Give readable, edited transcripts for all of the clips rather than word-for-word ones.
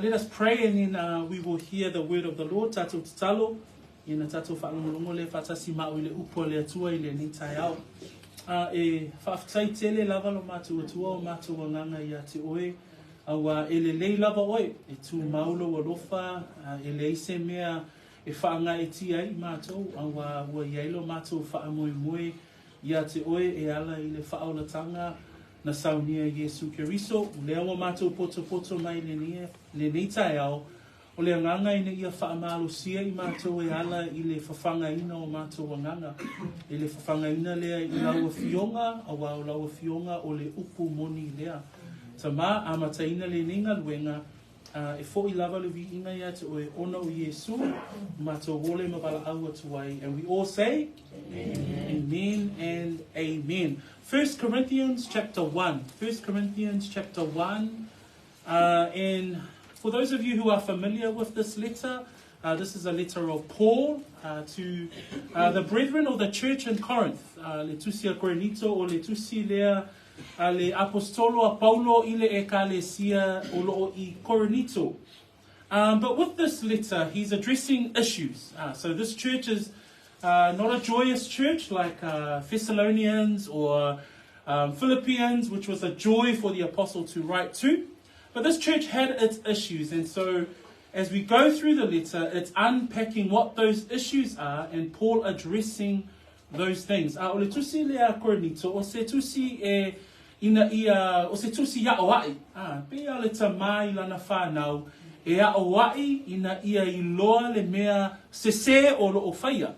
Let us pray and then uh, we will hear the word of the Lord. Tātou tatalo, ina tātou whaalongolongo le whaatasi mao i le upu a le Atua i lenei taeao. Uh, e whaafetai tele lava lo mātou Atua o mātou anganga ia te oe, auā e lelei lava oe, e tū mau lou alofa, uh, e leai se mea e whaangaetia ai i mātou, auā ua i ai lo mātou whaamoemoe ia te oe e ala i le whaaolatanga na saunia Iesu Keriso, o lea ua matou potopoto mai lenei, lenei taeao, o le agaga ina ia faamalosia i matou e ala i le fafagaina o matou agaga, i le fafagaina lea i lau Afioga, auā o lau Afioga o le upu moni lea. Tamā, amataina lenei galuega, ā, e foʻi lava le viiga iā te oe ona o Iesu, matou ole ma valaau atu ai. And we all say, Amen, amen and amen. 1 Corinthians chapter 1. 1 Corinthians chapter 1. Uh, and for those of you who are familiar with this letter, uh, this is a letter of Paul uh, to uh, the brethren of the church in Corinth. Uh, le tusi a Korinito o le tusi lea a le Aposetolo a Paulo i le Ekalesia o loo i Korinito. Um, but with this letter, he's addressing issues. Uh, so this church is uh, not a joyous church like uh, Thessalonians or um, Philippians, which was a joy for the apostle to write to. But this church had its issues, and so as we go through the letter, it's unpacking what those issues are and Paul addressing those things. A o le tusi lea Korinito, o se tusi e ina ia, o se tusi aʻoaʻi, a, pei a o le tamā i lana whānau, e aʻoaʻi ina ia iloa le mea sesē o loo faia.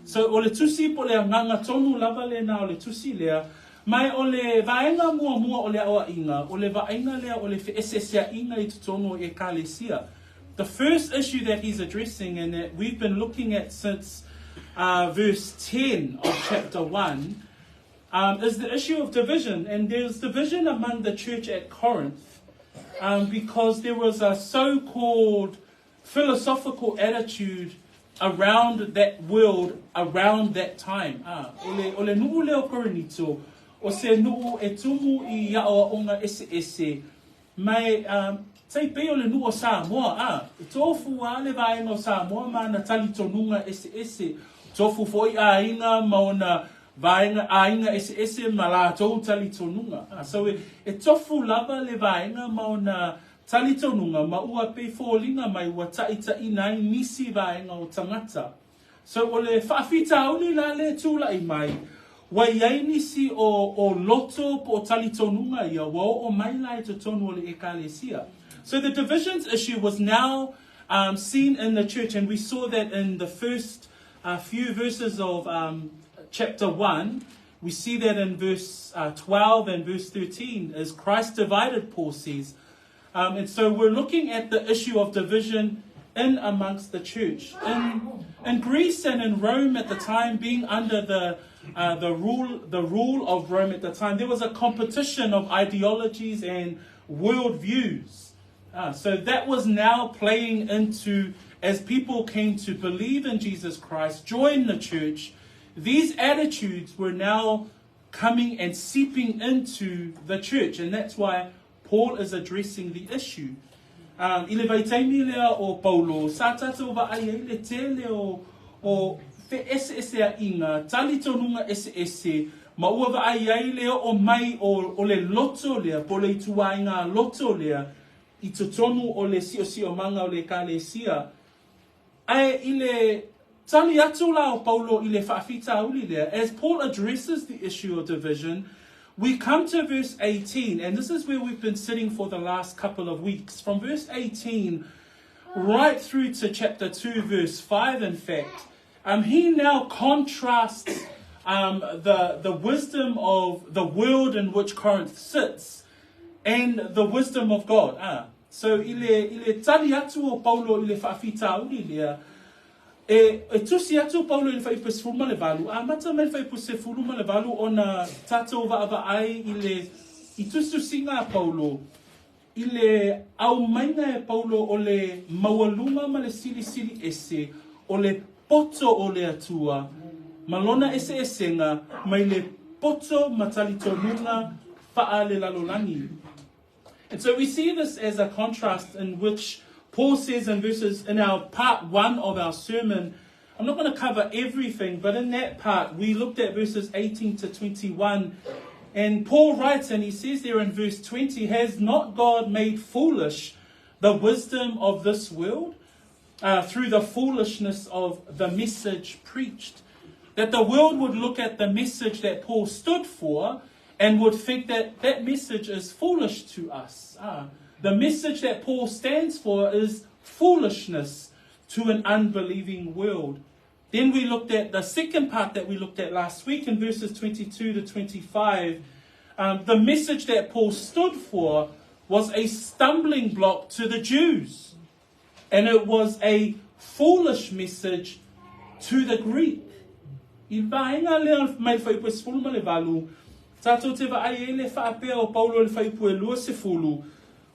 So, o le tusi po o le agaga tonu lava lena o le tusi lea, ma e o le vaega muamua o le aʻoaʻiga, o le vaaiga lea o le feʻeseeseaʻiga i totonu o Ekalesia. The first issue that he's addressing and that we've been looking at since uh, verse 10 of chapter 1 um, is the issue of division. And there's division among the church at Corinth um, because there was a so called philosophical attitude around that world around that time. Ah, o le, o le nuu lea o Korinito, o se nuu e tumu i aʻoaʻoga eseese, Ma e, a, tai pei o le nuu o Samoa, a, e tofu a le vaega o Samoa ma ana talitonuga eseese, tofu foʻi aiga ma ona vaega aiga eseese ma latou talitonuga. A, so e, e tofu lava le vaega ma ona talitonuga ma ua pei foliga mai ua taʻitaʻina ai nisi vaega o tagata. So o le faafitauli la lea e tulaʻi mai, ua i ai nisi o, o loto po o talitonuga ia ua oo mai la i totonu o le Ekalesia. So the divisions issue was now um, seen in the church and we saw that in the first uh, few verses of um, chapter 1. We see that in verse uh, 12 and verse 13 is Christ divided, Paul says. Um, and so we're looking at the issue of division in amongst the church. In, in Greece and in Rome at the time, being under the, uh, the, rule, the rule of Rome at the time, there was a competition of ideologies and worldviews. Uh, so that was now playing into, as people came to believe in Jesus Christ, join the church, these attitudes were now coming and seeping into the church. And that's why Paul is addressing the issue. Um, I le vaitaimi lea o Paulo, sa tatou vaai ai le tele o, o feʻeseʻeseaʻiga, talitonuga eseese, ma ua vaai ai le oo mai o, o le loto lea, po o le ituaiga loto lea, i totonu o le siosiomaga o le Ekalesia. Ae i le tali atu la o Paulo i le faafitauli lea, as Paul addresses the issue of division, we come to verse 18, and this is where we've been sitting for the last couple of weeks. From verse 18 right through to chapter 2, verse 5, in fact, um, he now contrasts um, the, the wisdom of the world in which Corinth sits and the wisdom of God. Ah. So, i le, i le tali atu o Paulo i le faafitauli lea, e, e tusi atu o Paulo i le fuaiupu 18, amata mai le fuaiupu 18 ona tatou vaavaai i le, i tusitusiga a Paulo, i le aumaiga e Paulo o le maualuga ma le silisili ese o le poto o le Atua ma lona eseesega mai le poto ma talitonuga faalelalolagi. And so we see this as a contrast in which Paul says in verses in our part 1 of our sermon, I'm not going to cover everything, but in that part we looked at verses 18 to 21. And Paul writes, and he says there in verse 20, Has not God made foolish the wisdom of this world through the foolishness of the message preached? That the world would look at the message that Paul stood for and would think that that message is foolish to us. The message that Paul stands for is foolishness to an unbelieving world. Then we looked at the second part that we looked at last week in verses 22 to 25. The message that Paul stood for was a stumbling block to the Jews. And it was a foolish message to the Greek. I le vaega lea mai le fuaiupu e 18, tatou te vaai ai le faapea o Paulo i le fuaiupu e 20,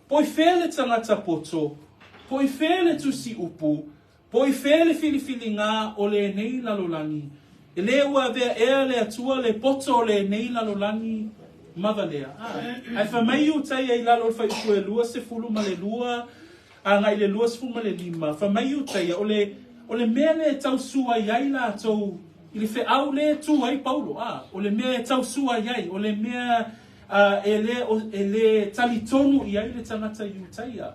Po i fea le tangata poto, po i fea le tusi upu, po i fea le filifiliga o lenei lalolagi, e lē ua avea ea le Atua le poto o lenei lalolagi ma valea. Ae fai mai Iutaia i lalo o le fuaiupu e 22 agai i le 25, fai mai Iutaia, o le, o le mea lea e tausuai ai latou i le feau lea e tu ai Paulo, a, o le mea e tausuai ai, o le mea e le, e le talitonu i ai le tagata Iutaia.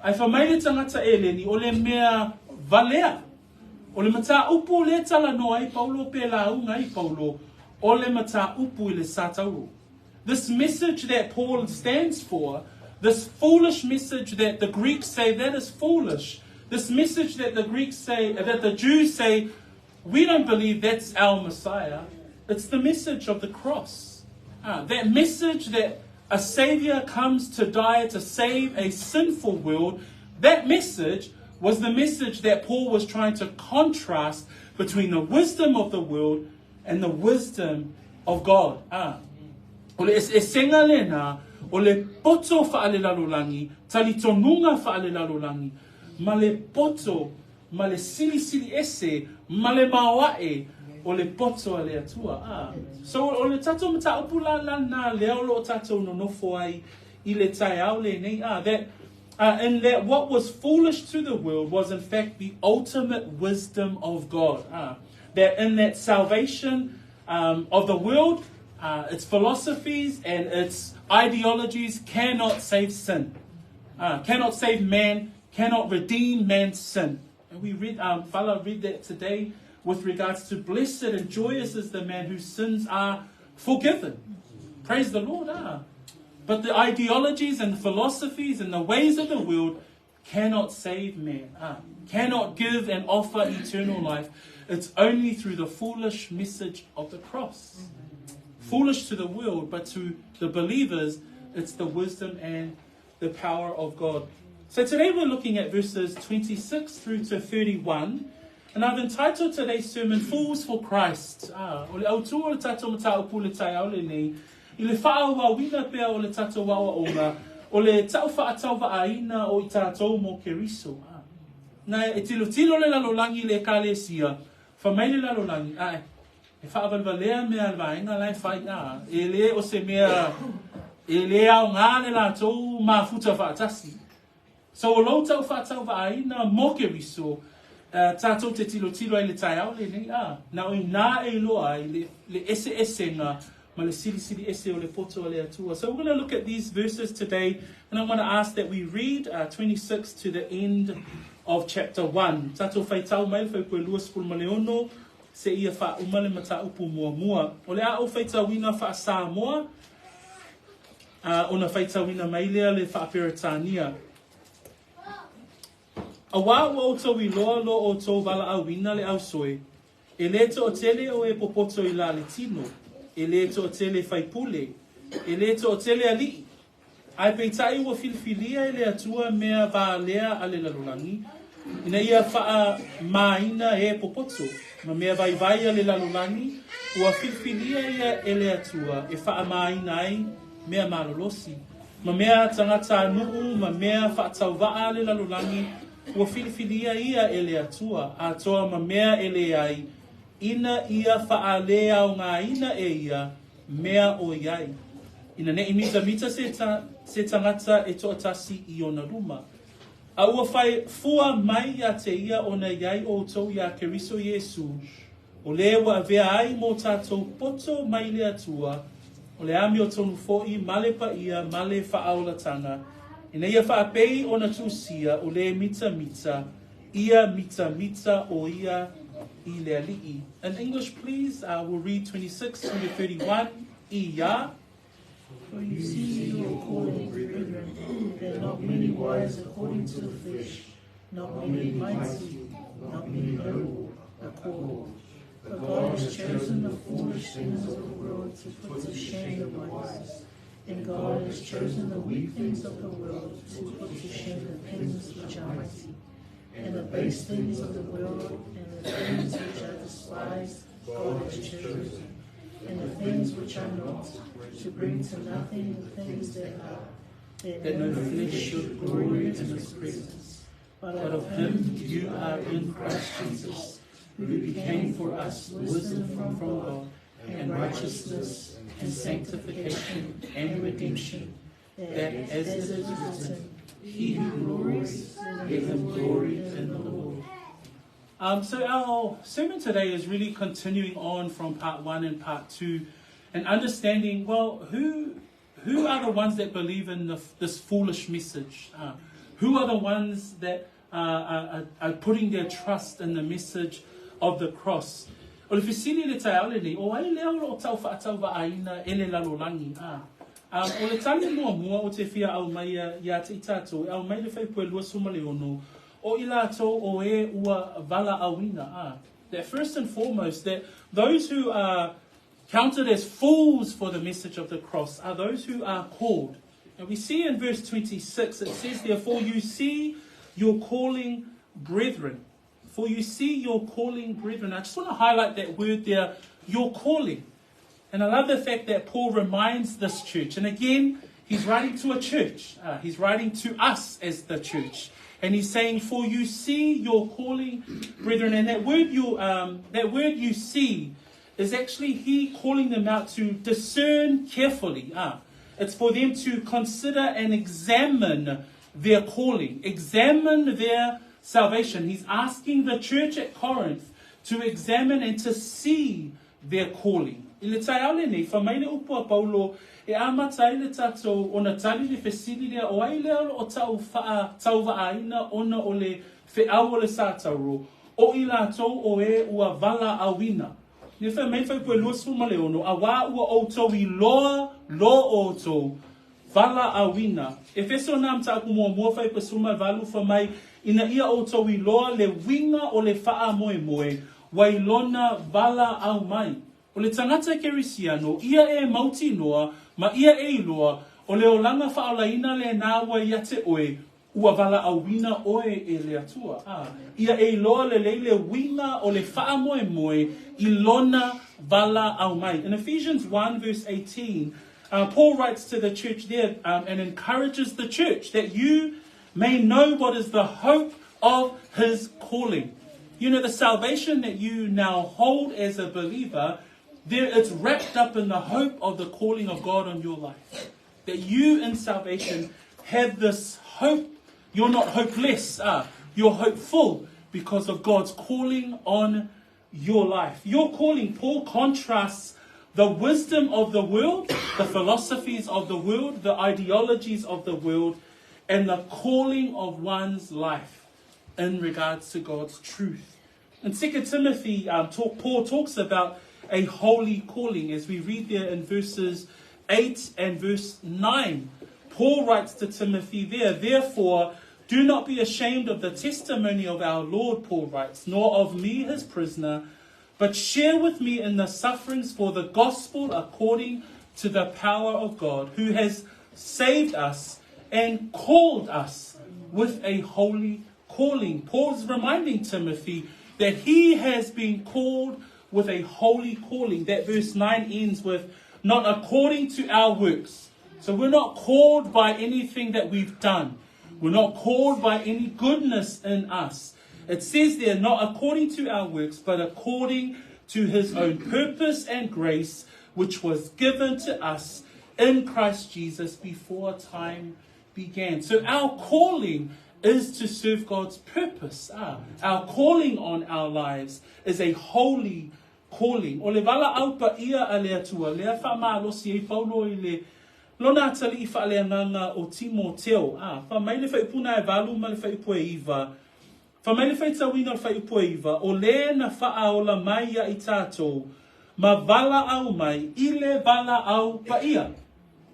Ae fai mai le tagata Eleni, o le mea valea. O le mataupu lea e talanoa ai Paulo pe lauga ai Paulo, o le mataupu i le satauro. This message that Paul stands for, this foolish message that the Greeks say that is foolish, this message that the Greeks say, that the Jews say, we don't believe that's our Messiah. It's the message of the cross. That message that a Savior comes to die to save a sinful world, that message was the message that Paul was trying to contrast between the wisdom of the world and the wisdom of God. O le eseesega lena o le poto faalelalolagi, talitonuga faalelalolagi, ma le poto ma le silisili ese ma le maoaʻe o le poto a le Atua. So o le tatou mataupu la lena lea o loo tatou nonofo ai i le taeao lenei, that in that what was foolish to the world was in fact the ultimate wisdom of God. That in that salvation of the world, its philosophies and its ideologies cannot save sin, cannot save man, cannot redeem man's sin. And we read, Fala read that today with regards to blessed and joyous is the man whose sins are forgiven. Praise the Lord. But the ideologies and the philosophies and the ways of the world cannot save man, cannot give and offer eternal life. It's only through the foolish message of the cross. Foolish to the world, but to the believers, it's the wisdom and the power of God. So today we're looking at verses 26 through to 31. And I've entitled today's sermon, Fools for Christ. O le autū o le tatou mataupu i le taeao lenei, i le faaauauina pea o le tatou aoaoga, o le ta'u faatauvaaina o i tatou mo Keriso. Na e tilotilo le lalolagi i le Ekalesia, fai mai le lalolagi, ae, e faavalevalea mea a le vaega la e fai, a, e le o se mea e le aoga le latou mafuta faatasi. So o lou ta'u faatauvaaina mo Keriso, tatou te tilotilo ai i le taeao lenei, a, na o inā e iloa ai le, le eseesega ma le silisili ese o le poto a le Atua. So we're going to look at these verses today, and I'm going to ask that we read 26 to the end of chapter 1. Tatou faitau mai le fuaiupu e 26 seia faauma le mataupu muamua. O le a ou faitauina faa-Samoa, ona faitauina mai lea le faa-Peretania. Auā ua outou iloa lo outou valaauina le ausoe, e le toatele o e popoto i la le tino, e le toatele faipule, e le toatele alii, Ae peitai ua filifilia e le Atua mea valea a le lalolagi, ina ia faamāina e popoto, ma mea vaivai a le lalolagi, ua filifilia ia e le Atua e faamāina ai mea malolosi, ma mea tagatanuu ma mea faatauvaa a le lalolagi, ua filifilia ia e le Atua, atoa ma mea e leai, ina ia faaleaogaina e ia mea o i ai, ina ne i mitamita se, ta, se tagata e toatasi i ona luma. A ua fai fua mai ia te ia ona i ai ʻoutou iā Keriso Iesū, o lē ua avea ai mō tātou poto mai le Atua, o le amiotonu foʻi ma le paia ma le faaolatanga, ina ia faapei ona tusia o lē mitamita, ia mitamita ʻo ia i le Alii. In English please, we'll read 26 through to 31, Ia. For you see your calling, brethren, that not many wise according to the flesh, not many mighty, not many noble are called. But God has chosen the foolish things of the world to put to shame the wise. And God has chosen the weak things of the world to put to shame the things which are mighty. And the base things of the world and the things which are despised, God has chosen. And the things which are not, to bring to nothing the things that are, that no flesh should glory in his presence. But of him you are in Christ Jesus, who became for us wisdom from God, and righteousness, and sanctification, and redemption, that as it is written, He who glories, let him glory in the Lord. So our sermon today is really continuing on from part 1 and part 2, and understanding, well, who are the ones that believe in this foolish message? Who are the ones that are putting their trust in the message of the cross? O le fesili i le taeao lenei, o ai lea o lo o tau faatauvaaina e le lalolagi? O le tali muamua o te fia aumaia ia te i tātou, e aumai le fuaiupu e 26, o i latou o e ua valaauina. That first and foremost, that those who are counted as fools for the message of the cross are those who are called. And we see in verse 26, it says, therefore you see your calling, brethren. For you see your calling, brethren. I just want to highlight that word there, your calling. And I love the fact that Paul reminds this church. And again, he's writing to a church. He's writing to us as the church. And he's saying, for you see your calling, brethren. And that word you see is actually he calling them out to discern carefully. It's for them to consider and examine their calling, examine their salvation. He's asking the church at Corinth to examine and to see their calling. I le taeao lenei, fai mai le upu a Paulo e amata ai le tātou ona tali le fesili lea o ai lea o lo o tau faatauvaaina ona o le feau o le satauro, o i latou o e ua valaauina. Ne fai mai fuaiupu e 26, auā ua ʻoutou iloa lo ʻoutou valaauina. Efeso na mataupu muamua fuaiupu e 18 fai mai, ina ia ʻoutou iloa le uiga o le faamoemoe, ua i lona valaau mai. O le tagata kerisiano, ia e mautinoa, ma ia e iloa, o le olaga faaolaina lenā ua ia te ʻoe, ua valaauina ʻoe e le Atua. Ia e iloa lelei le uiga o le faamoemoe i lona valaau mai. In Ephesians 1 verse 18, Paul writes to the church there and encourages the church that you may know what is the hope of his calling. You know, the salvation that you now hold as a believer, there it's wrapped up in the hope of the calling of God on your life. That you in salvation have this hope. You're not hopeless. You're hopeful because of God's calling on your life. Your calling, Paul contrasts the wisdom of the world, the philosophies of the world, the ideologies of the world, and the calling of one's life in regards to God's truth. In 2 Timothy, Paul talks about a holy calling, as we read there in verses 8 and verse 9. Paul writes to Timothy there, therefore, do not be ashamed of the testimony of our Lord, Paul writes, nor of me, his prisoner, but share with me in the sufferings for the gospel according to the power of God, who has saved us and called us with a holy calling. Paul's reminding Timothy that he has been called with a holy calling. That verse 9 ends with, not according to our works. So we're not called by anything that we've done. We're not called by any goodness in us. It says there, not according to our works, but according to his own purpose and grace, which was given to us in Christ Jesus before time began. So our calling is to serve God's purpose. Ah, our calling on our lives is a holy calling. O le valaau paia a le Atua, lea faamalosi ai Paulo i le lona atalii faaleagaga o Timoteo. Ah, fai mai le faipuna e valu ma le faiupu e iva. Fai mai le faitauina o le faiupu e iva, o le na faaola mai ia i tatou, ma valaau mai i le valaau paia.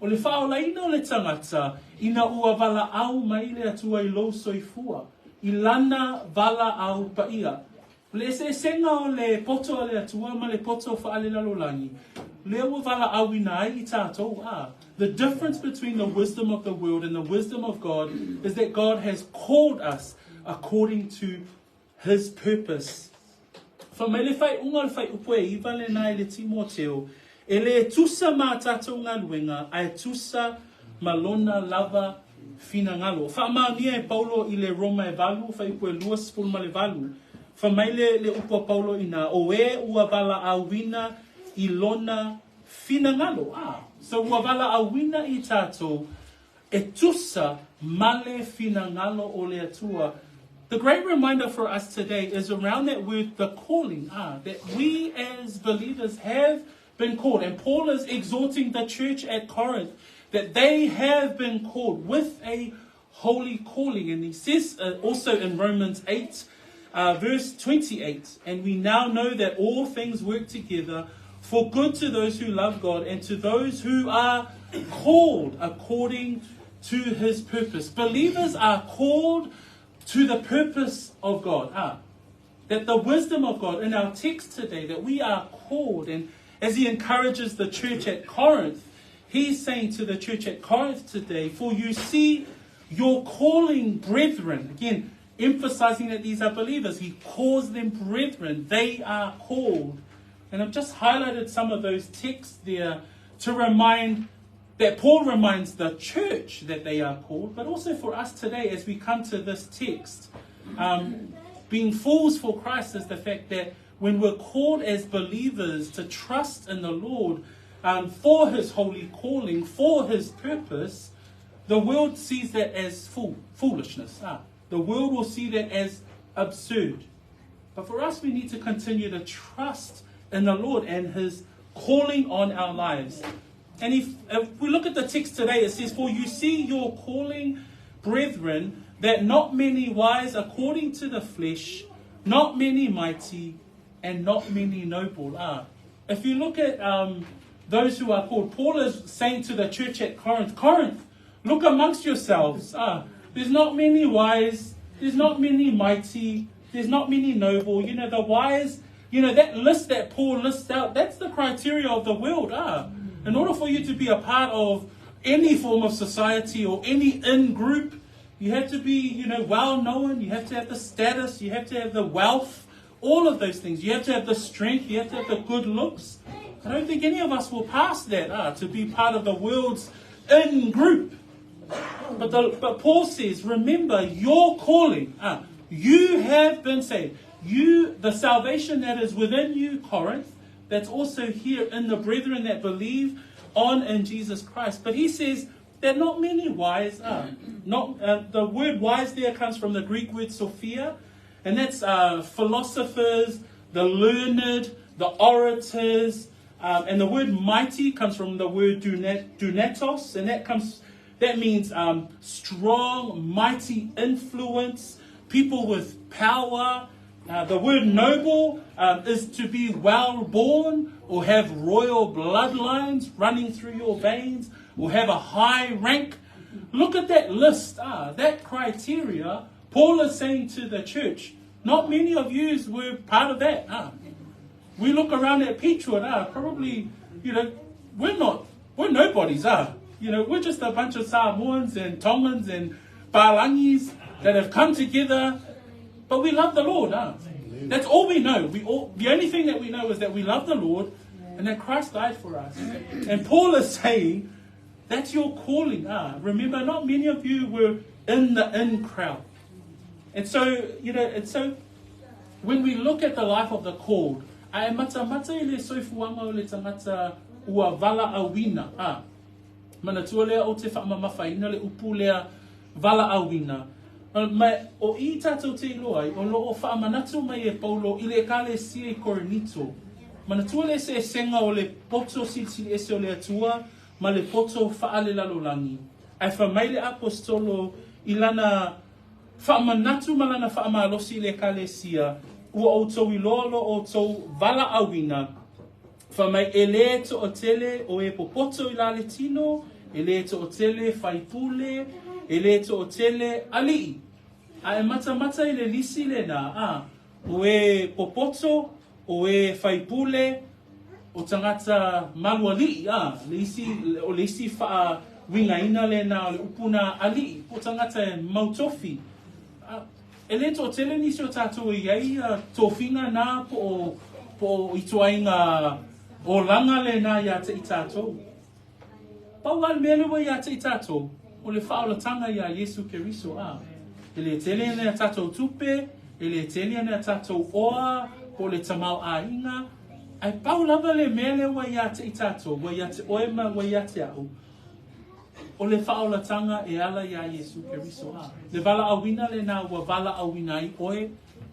O le faaolaina o le tagata ina ua valaau mai le Atua i lou soifua, i lana valaau paia. O le eseesega o le poto a le Atua ma le poto faalelalolagi, lea ua valaauina ai i tatou, a. The difference between the wisdom of the world and the wisdom of God is that God has called us according to His purpose. Fai mai le faaiuga o le fuaiupu e iva lena i le Timoteo, e le tusa ma a tatou galuega, ae tusa ma lona lava finagalo. Faamaonia e Paulo i le Roma e valu, fuaiupu e 28, fai mai le, le upu a Paulo inā, o e ua valaauina i lona finagalo. Ah, so ua valaauina i tatou e tusa ma le finagalo o le Atua. The great reminder for us today is around that word, the calling, ah, that we as believers have been called. And Paul is exhorting the church at Corinth that they have been called with a holy calling. And he says also in Romans 8, verse 28, and we now know that all things work together for good to those who love God and to those who are called according to his purpose. Believers are called to the purpose of God. Ah, that the wisdom of God in our text today, that we are called, and as he encourages the church at Corinth, he's saying to the church at Corinth today, for you see your calling, brethren. Again, emphasizing that these are believers. He calls them brethren. They are called. And I've just highlighted some of those texts there to remind that Paul reminds the church that they are called, but also for us today as we come to this text. Being fools for Christ is the fact that when we're called as believers to trust in the Lord for his holy calling, for his purpose, the world sees that as foolishness. The world will see that as absurd. But for us, we need to continue to trust in the Lord and his calling on our lives. And if we look at the text today, it says, for you see your calling, brethren, that not many wise according to the flesh, not many mighty, and not many noble are. If you look at those who are called, Paul is saying to the church at Corinth, Corinth, look amongst yourselves. There's not many wise, there's not many mighty, there's not many noble. You know, the wise, you know, that list that Paul lists out, that's the criteria of the world. In order for you to be a part of any form of society or any in-group, you have to be, you know, well-known, you have to have the status, you have to have the wealth, all of those things. You have to have the strength, you have to have the good looks. I don't think any of us will pass that, to be part of the world's in-group. But Paul says, remember your calling. You have been saved. You, the salvation that is within you, Corinth, that's also here in the brethren that believe on in Jesus Christ. But he says that not many wise are. Not, the word wise there comes from the Greek word Sophia, and that's philosophers, the learned, the orators, and the word mighty comes from the word dunatos, and that means strong, mighty influence, people with power. The word noble is to be well-born or have royal bloodlines running through your veins or have a high rank. Look at that list, that criteria. Paul is saying to the church, not many of you were part of that. We look around at Peachwood, probably, you know, we're not, we're nobodies. You know, we're just a bunch of Samoans and Tongans and Balangis that have come together, but we love the Lord. That's all we know. The only thing that we know is that we love the Lord and that Christ died for us. And Paul is saying, that's your calling. Remember, not many of you were in the in crowd. And so, you know, and so when we look at the life of the called, ae mata mata i le soifuaga o le tagata ua valaauina. Manatua lea o te faamamafaina le upu lea valaauina. Ma o i tātou te iloa ai, o lo o faamanatu mai e Paulo i le Ekalesia i Korinito. Manatua le eseesega o le poto silisili ese o le Atua ma le poto faalelalolagi. Ae fai mai le Aposetolo i lana faamanatu ma lana faamalosi i le Ekalesia, Ua outou iloa lo outou valaauina, fai mai e lē toatele o e popoto i la le tino, e lē toatele faipule, e lē toatele aliʻi. A e matamata i le lisi lenā, a, o e popoto, o e faipule, o tagata malualii, a, le isi, o le isi faauigaina lenā o le upu nā aliʻi, po o tagata e mau tofi. A, e lē toatele nisi o tātou e i ai ia tofiga nā po o ituaiga olaga lenā iā te i tātou. Pau lava le mea lea ua iā te i tātou, o le faaolataga iā Iesu Keriso, a. E lē tele ni a tātou tupe, e lē tele ni a tātou oa, po o le tamaoaiga, ae pau lava le mea lea ua iā te i tātou, ua iā te oe ma ua iā te a'u, o le faaolataga e ala iā Iesu Keriso, a. Le valaauina lenā ua valaauina ai oe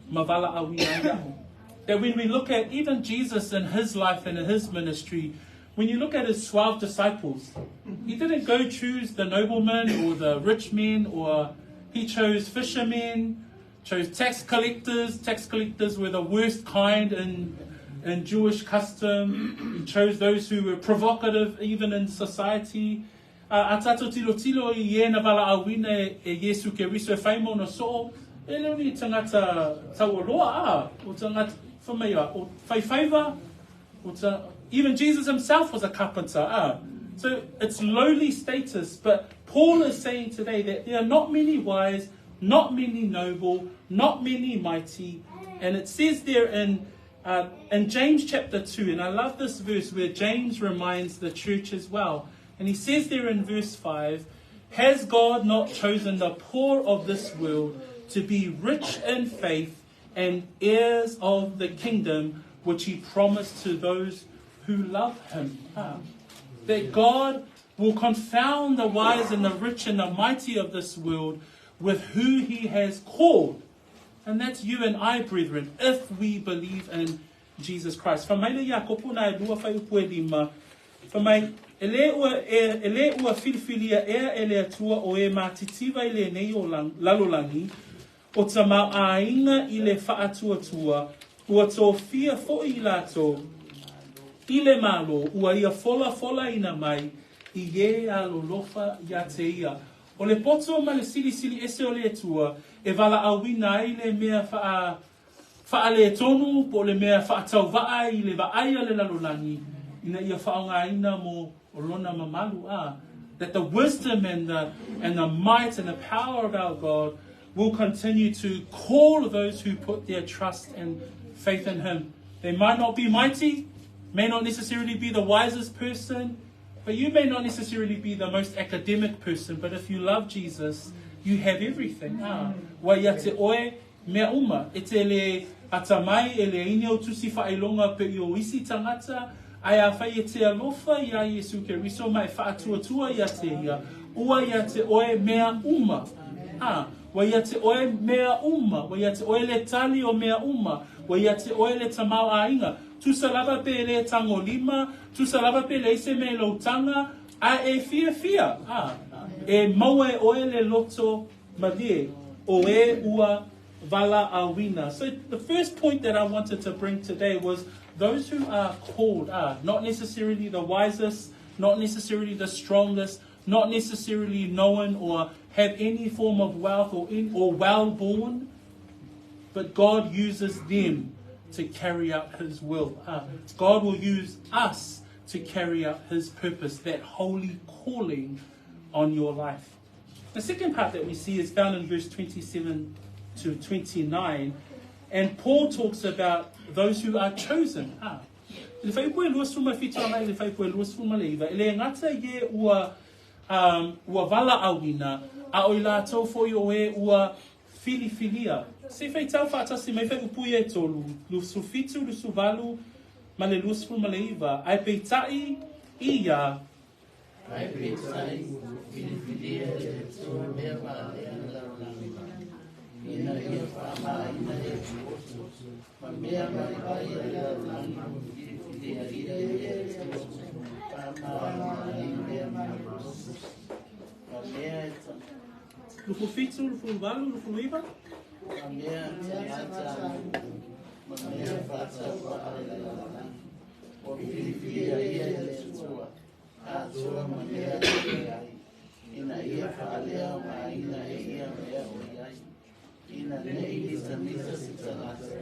ma valaauina ai a'u. That when we look at even Jesus in his life and in his ministry, when you look at his 12 disciples, he didn't go choose the noblemen or the rich men, or he chose fishermen, chose tax collectors. Tax collectors were the worst kind in Jewish custom. He chose those who were provocative even in society. A tātou tilotilo i e na valaauina e Iesu Keriso e fai ma ona so'o, e le o ni tagata taualoa a, o tagata, fai mai a, o faifaiva, o ta, even Jesus himself was a carpenter. Ah. So it's lowly status, but Paul is saying today that there are not many wise, not many noble, not many mighty. And it says there in James chapter 2, and I love this verse where James reminds the church as well. And he says there in verse 5, "Has God not chosen the poor of this world to be rich in faith and heirs of the kingdom which he promised to those who love him?" Ah. That God will confound the wise and the rich and the mighty of this world with who he has called. And that's you and I, brethren, if we believe in Jesus Christ. Fai mai le Iakopo na e lua fuaiupu e lima, fai mai, e lē ua, e, e lē ua filifilia ea e le Atua o e matitiva i lenei o lang, lalolagi, o tamaoaiga i le faatuatua, ua tofia foʻi i latou i le Malo, ua ia folafolaina mai i e alolofa iā te ia. O le poto ma le silisili ese o le Atua e valaauina ai le mea faa faaletonu po o le mea faatauvaa i le vaai a le lalolagi ina ia faaaogaina mo lona mamalu a. That the wisdom and the might and the power of our God will continue to call those who put their trust and faith in him. They might not be mighty, may not necessarily be the wisest person, but you may not necessarily be the most academic person, but if you love Jesus, you have everything. Ah, ua ia te oe mea uma. E te lē atamai e leai ni au tusi faailoga pei o isi tagata, ae afai e te alofa iā Iesu Keriso ma e faatuatua ia te ia, ua ia te oe mea uma. Ah, ua ia te oe mea uma, ua ia te oe le tali o mea uma, ua ia te oe le tamaoaiga. Tusa lava pe lē tagolima, tusa lava pe leai se mea i lou taga, ae e fiafia, ah, e maua e oe le loto malie, o e ua valaauina. So the first point that I wanted to bring today was those who are called are not necessarily the wisest, not necessarily the strongest, not necessarily known or have any form of wealth or well-born, but God uses them to carry out his will. God will use us to carry out his purpose, that holy calling on your life. The second part that we see is found in verse 27 to 29, and Paul talks about those who are chosen. Ah. Le fuaiupu e 27 agai le fuaiupu e 29, e lē gata i e ua valaauina, a o i latou foʻi o e ua filifilia. Se faitau faatasi mai fuaiupu ia e tolu, 27, 28 ma le 29, ae peitai ia. Ae peitai ua filifilia e le Atua mea maalea o le lalolagi. Ina ia faamāina e poto ma mea vaivai a le lalolagi ua filifilia ia e le Atua, faamāina ai mea malolosi ma mea e 27, 28, 29. Ma mea tagata anuu ma mea faatauvaa a le lalolagi ua filifilia ia e le Atua, atoa ma mea e leai, ina ia faaleaogaina e ia mea o i ai, ina ne i mitamita se tagata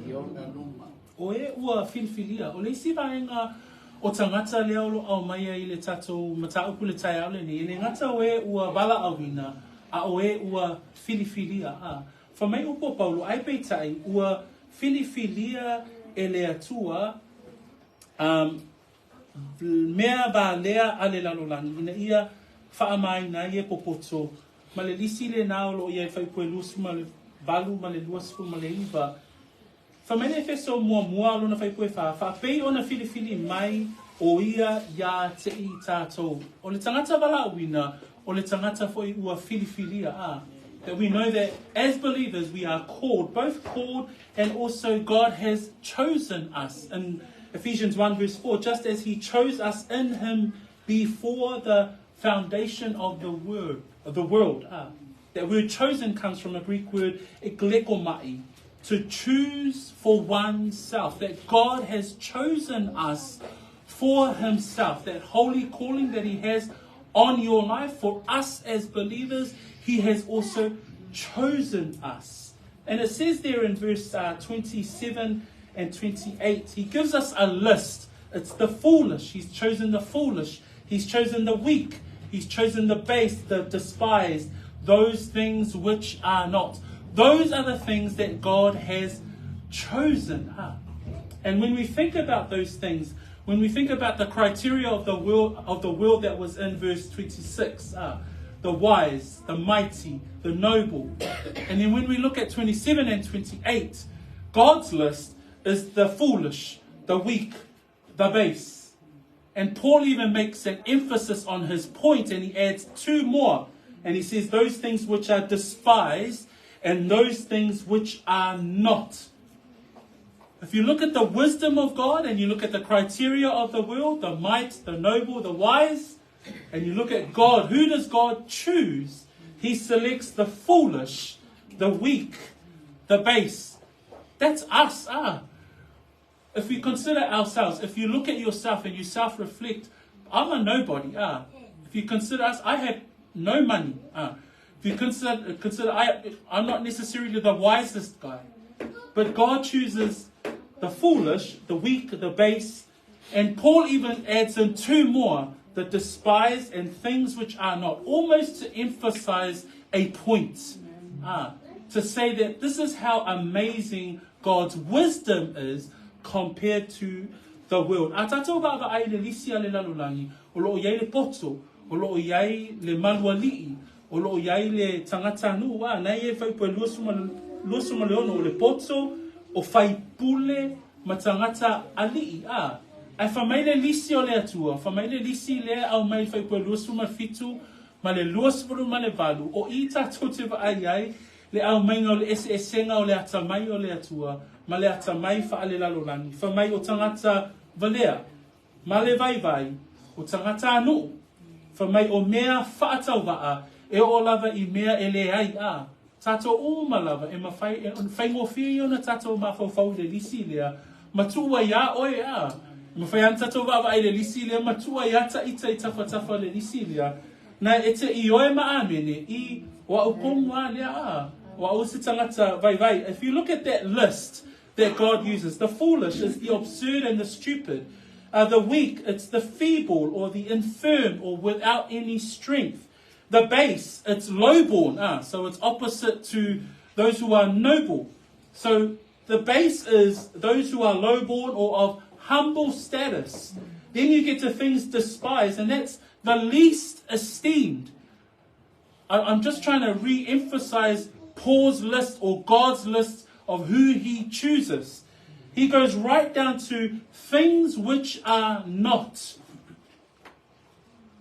i ona luma. O e ua filifilia, o le isi vaega o tagata lea o lo o aumaia i le tatou mataupu i le taeao lenei, e le gata o e ua valaauina, a o e ua filifilia. A fai mai upu a Paulo, ae peitai ua filifilia e le Atua um, mea valea a le lalolagi ina ia faamāina ai e popoto. Ma le lisi lenā o lo o i ai i Fuaiupu e 28 ma le 29. Fai mai le Efeso muamua lona fuaiupu e fa, faapei ona filifili mai o ia iā te i tātou. O le tagata valaauina, o le tagata foi ua filifilia, a. That we know that as believers we are called, both called and also God has chosen us. In Ephesians 1 verse 4, just as he chose us in him before the foundation of the word, of the world. Ah. That word chosen comes from a Greek word eklekomai, to choose for oneself. That God has chosen us for himself. That holy calling that he has on your life for us as believers, he has also chosen us. And it says there in verse uh, 27 and 28, he gives us a list. It's the foolish. He's chosen the foolish. He's chosen the weak. He's chosen the base, the despised, those things which are not. Those are the things that God has chosen. Ah. And when we think about those things, when we think about the criteria of the world of the world that was in verse 26, ah, the wise, the mighty, the noble. And then when we look at 27 and 28, God's list is the foolish, the weak, the base. And Paul even makes an emphasis on his point and he adds two more. And he says, Those things which are despised and those things which are not. If you look at the wisdom of God and you look at the criteria of the world, the might, the noble, the wise, and you look at God, who does God choose? He selects the foolish, the weak, the base. That's us, ah. If we consider ourselves, if you look at yourself and you self reflect, I'm a nobody, ah. If you consider us, I have no money, ah. If you consider, consider I, I'm not necessarily the wisest guy. But God chooses the foolish, the weak, the base. And Paul even adds in two more the despised and things which are not, almost to emphasize a point. Ah, to say that this is how amazing God's wisdom is compared to the world. A tātou vaavaai i le lisi a le lalolagi, o lo o i ai le poto, o lo o i ai le malualii, o lo o i ai le tagata nuu, a na ia e whaipu e 26 o le poto, o faipule ma tagata alii, a. Ae fai mai le lisi o le Atua, fai mai le lisi lea e aumai i le fuaiupu e 27 ma le 28, o i tātou te vaai ai le aumaiga o le eseesega o le atamai o le Atua ma le atamai faalelalolagi, fai mai o tagata valea, ma le vaivai, o tagata anuu, fai mai o mea faatauvaa e oo lava i mea e leai, a. Tātou uma lava e mafai e faigofie ia ona tātou mafaufau i le lisi lea ma tuu ai iā oe, a. E mafai lava ona tātou vaavaai i le lisi lea ma tuu ai iā ita i tafatafa o le lisi lea. Na e te ioe ma amene i o a'u pomu a lea, a. O a'u se tagata vaivai. If you look at that list that God uses, the foolish is the absurd and the stupid. Uh, the weak, it's the feeble or the infirm or without any strength. The base, it's lowborn, ah, so it's opposite to those who are noble. So the base is those who are lowborn or of humble status. Then you get to things despised, and that's the least esteemed. I, I'm just trying to re emphasize Paul's list or God's list of who he chooses. He goes right down to things which are not.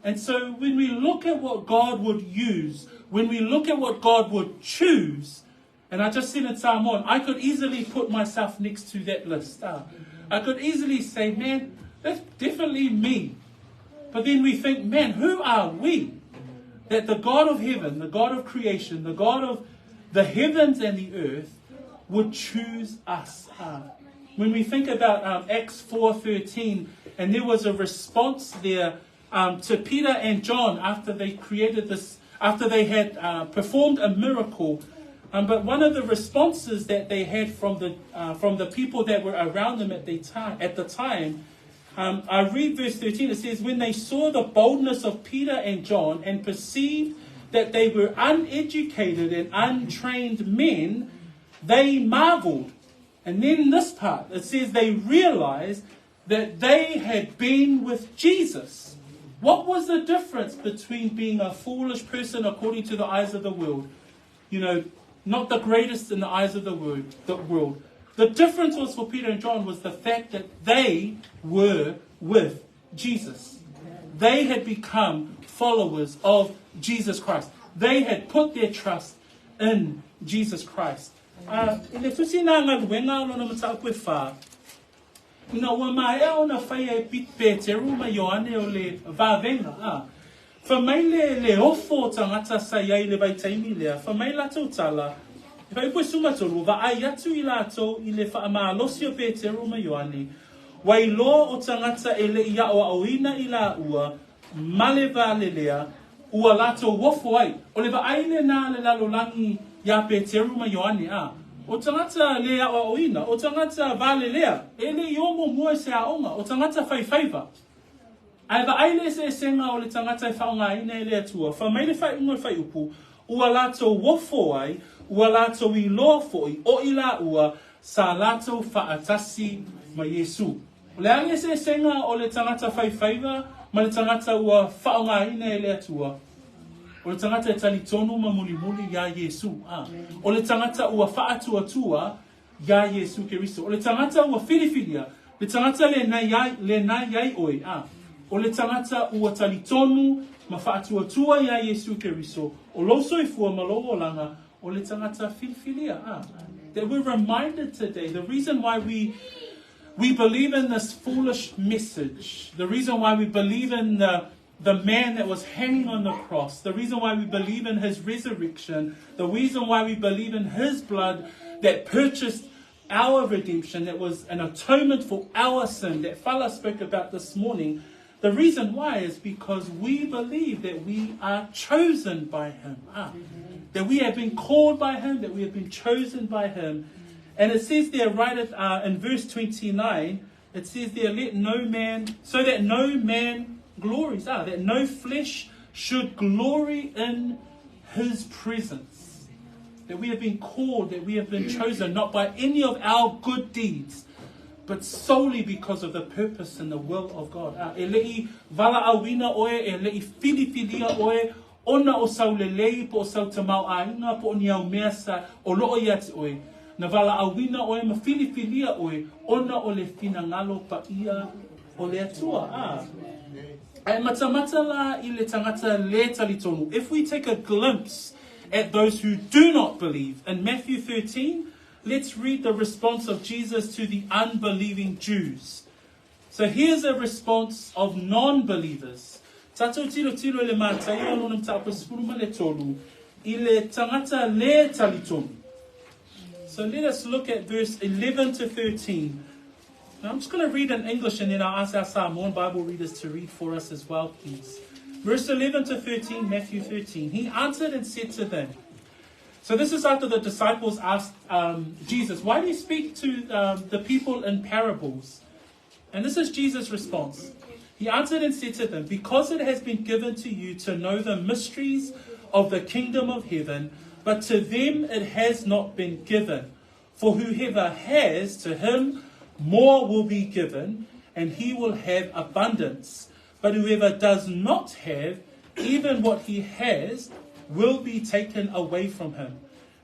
And so when we look at what God would use, when we look at what God would choose, and I just said in Samoan, I could easily put myself next to that list. I could easily say, man, that's definitely me. But then we think, man, who are we? That the God of heaven, the God of creation, the God of the heavens and the earth would choose us. When we think about Acts 4:13, and there was a response there to Peter and John after they created this, after they had performed a miracle. But one of the responses that they had from the people that were around them at the time, I read verse 13. It says, "When they saw the boldness of Peter and John and perceived that they were uneducated and untrained men, they marveled." And then this part, it says they realized that they had been with Jesus. What was the difference between being a foolish person according to the eyes of the world? Not the greatest in the eyes of the world. The world. The difference was for Peter and John was the fact that they were with Jesus. They had become followers of Jesus Christ. They had put their trust in Jesus Christ. I le tusi nā galuega o lona mataupu e 4, ina ua maea ona faia e Peteru ma Ioane o le vavega. Fai mai le ofo o tagata sa i ai i le vaitaimi lea, fai mai latou tala, e faaiupu e 13, vaai atu i latou i le faamalosi o Peteru ma Ioane, ua iloa o tagata e le'i aʻoaʻoina i laua, ma le valelea, ua latou ofo ai. O le vaai lenā a le lalolagi iā Peteru ma Ioane a. O tagata lē aʻoaʻoina, o tagata valelea, e le'i o muamua i se aoga, o tagata faifaiva. Ae vaai le eseesega o le tagata e faaaogaina e le Atua, fai mai le faaiuga o le fuaiupu, ua latou ofo ai, ua latou iloa foʻi, o i laua, sa latou faatasi ma Iesu. O le a le eseesega o le tagata faifaiva ma le tagata ua faaaogaina e le Atua? O le tagata e talitonu ma mulimuli iā Iesu. O le tagata ua faatuatua iā Iesu Keriso. O le tagata ua filifilia, le tagata lenā i ai oe. O le tagata ua talitonu ma faatuatua iā Iesu Keriso, o lou soifua ma lou olaga, o le tagata filifilia. That we're reminded today, the reason why we believe in this foolish message, the reason why we believe in the man that was hanging on the cross, the reason why we believe in his resurrection, the reason why we believe in his blood that purchased our redemption, that was an atonement for our sin, that Fala spoke about this morning. The reason why is because we believe that we are chosen by him. That we have been called by him, that we have been chosen by him. And it says there right in verse 29, it says there, let no man, so that no man glories, that no flesh should glory in his presence. That we have been called, that we have been chosen, not by any of our good deeds, but solely because of the purpose and the will of God. E le'i valaauina oe, e le'i filifilia oe, ona o sau lelei po o sau tamaoaiga po o ni au mea sa o loo ia te oe. Na valaauina oe ma filifilia oe, ona o le finagalo paia o le Atua. Ae matamata la i le tagata lē talitonu. If we take a glimpse at those who do not believe, in Matthew 13, let's read the response of Jesus to the unbelieving Jews. So here's a response of non-believers. Tatou tilotilo i le Mataio lona mataupu 13 i le tagata lē talitonu. So let us look at verse 11 to 13. Now I'm just going to read in English and then I'll ask our Samoan Bible readers to read for us as well, please. Verse 11 to 13, Matthew 13. He answered and said to them, so this is after the disciples asked Jesus, "Why do you speak to the people in parables?" And this is Jesus' response. He answered and said to them, "Because it has been given to you to know the mysteries of the kingdom of heaven, but to them it has not been given. For whoever has, to him more will be given, and he will have abundance. But whoever does not have, even what he has will be taken away from him.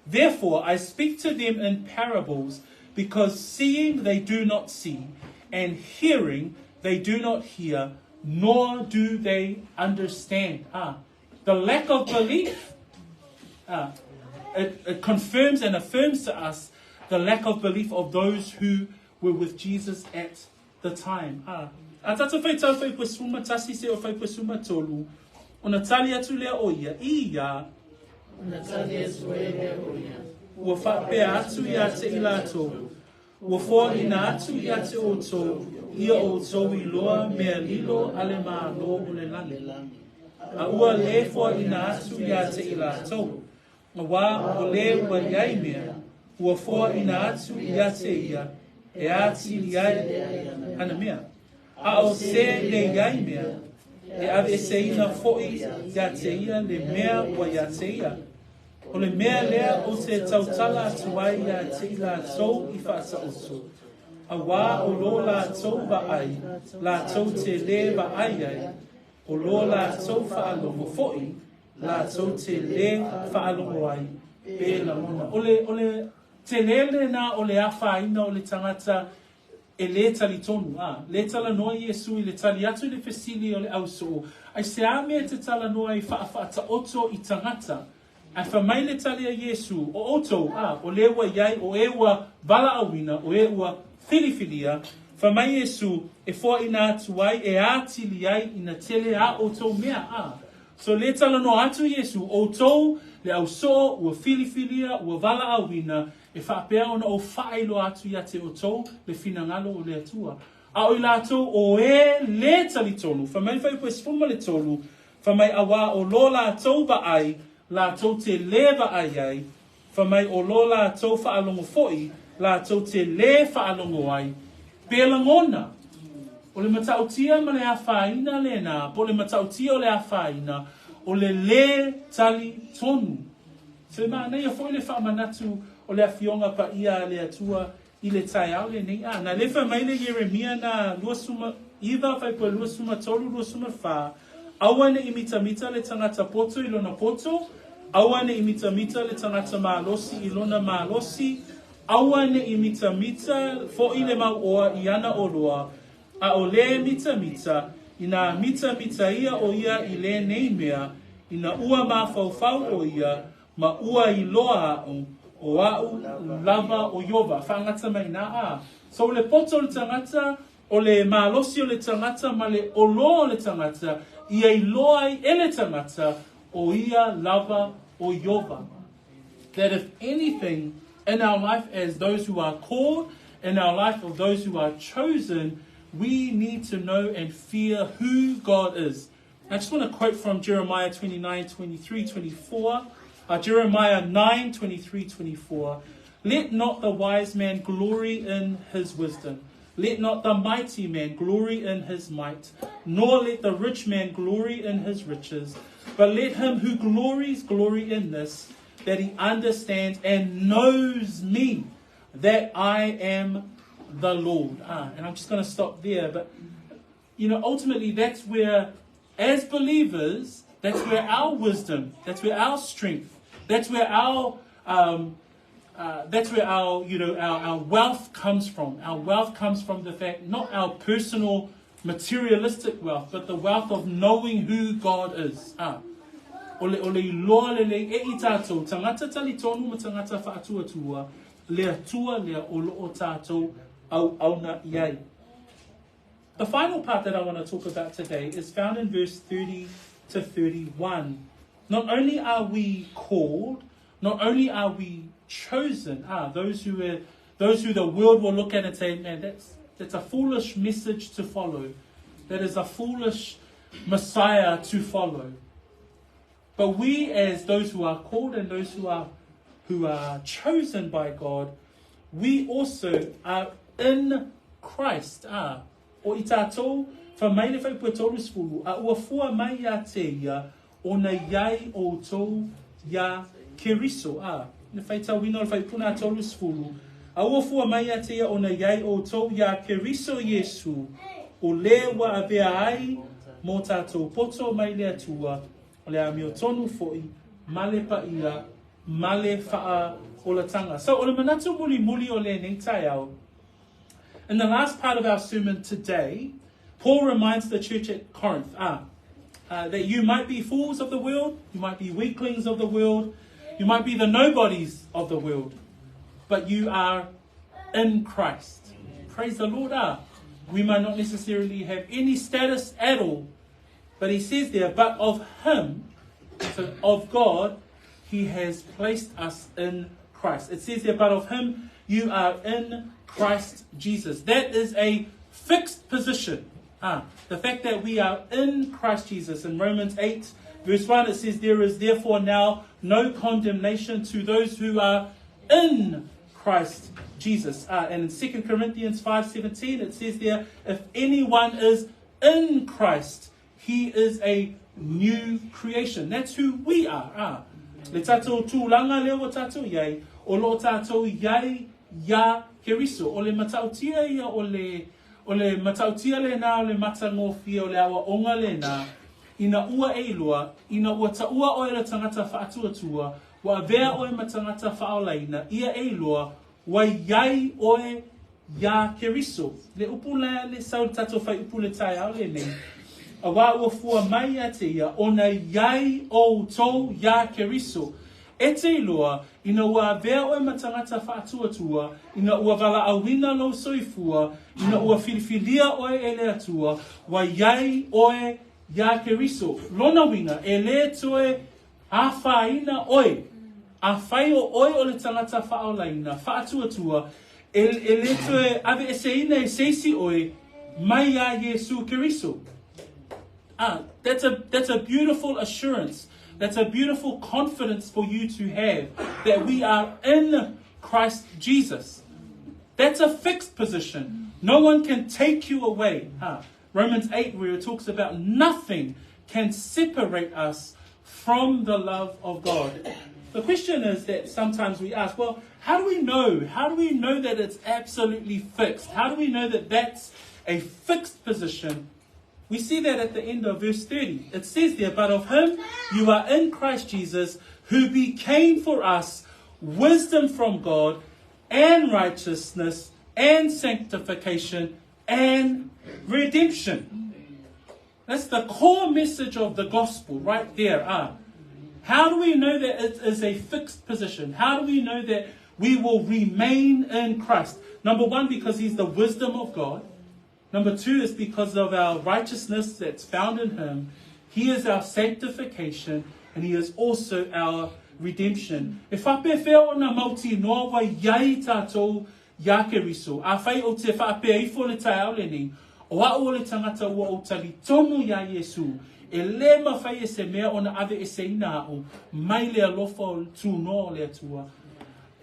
Therefore, I speak to them in parables, because seeing they do not see, and hearing they do not hear, nor do they understand." The lack of belief. It, it confirms and affirms to us the lack of belief of those who were with Jesus at the time. A, a tātou whaitau whai suma tasi se o whai suma tolu, ona tali atu lea o ia, i ia, Ona tali atu ai lea o ia. Ua faapea atu ia te i latou, Ua foaina atu ia te outou, ia outou iloa mea lilo a le Malo o le lagi. A ua le foaina atu ia te i latou, auā o le ua i ai mea, ua foaina atu ia te ia, e atili ai ana mea. A o se le i ai mea, e aveeseina foi ia te ia le mea ua ia te ia. O le mea lea ou te tautala atu ai ia te i latou i faataoto, auā o lo latou vaai, latou te lē vaai ai, o lo latou faalogo foi, latou te lē faalogo ai, pe lagona. O le, o le telē lenā o le afaina o le tagata e lē talitonu, ā, lē talanoa Iesū i le tali atu i le fesili o le ausoo, Aisea mea e te talanoa ai faafaataoto i tagata? Ae fai mai le tali a Iesū, O outou, ā, o lē ua i ai, o e ua valaauina, o e ua filifilia, fai mai Iesū, e foaina atu ai, e atili ai ina tele ā outou mea, ā. So lē talanoa atu Iesū, outou, le ausoo, ua filifilia, ua valaauina, E faapea ona ou faailoa atu ia te outou le finagalo o le Atua. A o i latou o e lē talitonu, fai mai le fuaiupu e 13, fai mai auā o lo latou vaai, latou te lē vaai ai, fai mai o lo latou faalogo foi, latou te lē faalogo ai, pe lagona. O le matautia ma le afaina lena, po o le matautia o le afaina, o le lē talitonu. So e manaia foi le faamanatu o le Afioga Paia a le Atua i le taeao lenei. A, na lefa mai le Ieremia na 29 faipua 23 24, Aua ne i mitamita le tagata poto i lona poto, aua ne i mitamita le tagata malosi i lona malosi, aua ne i mitamita foi le mauoa i ana oloa, a o lē mitamita, inā mitamita ia o ia i lenei mea, ina ua mafaufau o ia, ma ua iloa aʻu, o aʻu lava o Iova. Faagata mai inā, a. So o le poto o le tagata, o le malosi o le tagata ma le oloa o le tagata, ia iloa ai e le tagata, o ia lava o Iova. That if anything in our life as those who are called, in our life of those who are chosen, we need to know and fear who God is. I just want to quote from Jeremiah 29, 23, 24. Uh, Jeremiah 9, 23, 24. Let not the wise man glory in his wisdom. Let not the mighty man glory in his might, nor let the rich man glory in his riches. But let him who glories glory in this, that he understands and knows me, that I am the Lord. Ah, and I'm just going to stop there. But, you know, ultimately, that's where, as believers, that's where our wisdom, that's where our strength, that's where our um, uh, that's where our, you know, our, our wealth comes from. Our wealth comes from the fact, not our personal materialistic wealth, but the wealth of knowing who God is. Ah. O le, o le iloa lelei e i tātou, tagata talitonu ma tagata faatuatua, le Atua lea o loo tātou auauna i ai. The final part that I want to talk about today is found in verse 30 to 31. Not only are we called, not only are we chosen, ah, those who are, those who the world will look at and say, man, that's, that's a foolish message to follow. That is a foolish Messiah to follow. But we, as those who are called and those who are, who are chosen by God, we also are in Christ. Ah, o i tātou, wha mai le whaipua 30, a ua fua mai ia te ia, ona i ai outou iā Keriso, ā, le faitauina o le faipuna a 30, a ua fua mai ia te ia ona i ai outou iā Keriso Iesu, o lē ua avea ai mō tātou poto mai le Atua, o le amiotonu foi, ma le paia, ma le faaolatanga. So, o le manatu mulimuli o lenei taeao, In the last part of our sermon today, Paul reminds the church at Corinth ah, uh, that you might be fools of the world, you might be weaklings of the world. You might be the nobodies of the world, but you are in Christ. Praise the Lord. Ah, we might not necessarily have any status at all, but he says there, but of him, so of God, he has placed us in Christ. It says there, but of him you are in Christ Jesus. That is a fixed position. Ah, the fact that we are in Christ Jesus. In Romans 8, verse 1, it says, There is therefore now no condemnation to those who are in Christ Jesus. Ah, and in 2 Corinthians 5.17, it says there, If anyone is in Christ, he is a new creation. That's who we are. Ah. Le tātou tūlanga lea ua tātou iai, o loo tātou iai iā Keriso. O le matautia ia o le, o le matautia lena o le matagofie o le aoaoga lena, ina ua e iloa, ina ua taua oe le tagata faatuatua, ua avea oe ma tagata faaolaina, ia e iloa, ua iai oe iā Keriso. Le upu lea le sau le tatou whaiupu le taeao lenei, auā ua fua mai ia te ia, ona iai outou iā Keriso. E te iloa, ina ua avea oe ma tagata faatuatua, ina ua valaauina lou soifua, ina ua filifilia oe e le Atua, ua iai oe iā Keriso. Lona uiga, e lē toe Afaina oe. Afai o oe o le tagata faaolaina, faatuatua, e, e lē toe aveeseina e se isi oe mai iā Iesū Keriso. Ah, that's a, that's a beautiful assurance. That's a beautiful confidence for you to have that we are in Christ Jesus. That's a fixed position. No one can take you away. Ah, Romans 8, where it talks about nothing can separate us from the love of God. The question is that sometimes we ask, well, how do we know? How do we know that it's absolutely fixed? How do we know that that's a fixed position? We see that at the end of verse 30. It says there, but of him you are in Christ Jesus, who became for us wisdom from God and righteousness and sanctification and redemption. That's the core message of the gospel right there. Ah. How do we know that it is a fixed position? How do we know that we will remain in Christ? Number one, because he's the wisdom of God. Number two is because of our righteousness that's found in him. He is our sanctification and he is also our redemption. E faapefea ona mautinoa ua iai tātou iā Keriso, afai ou te faapea ifo le taeao lenei, o a'u o le tagata ua ou talitonu iā Iesū, e lē mafai e se mea ona aveeseina a'u mai le alofa o le tūnoa o le Atua.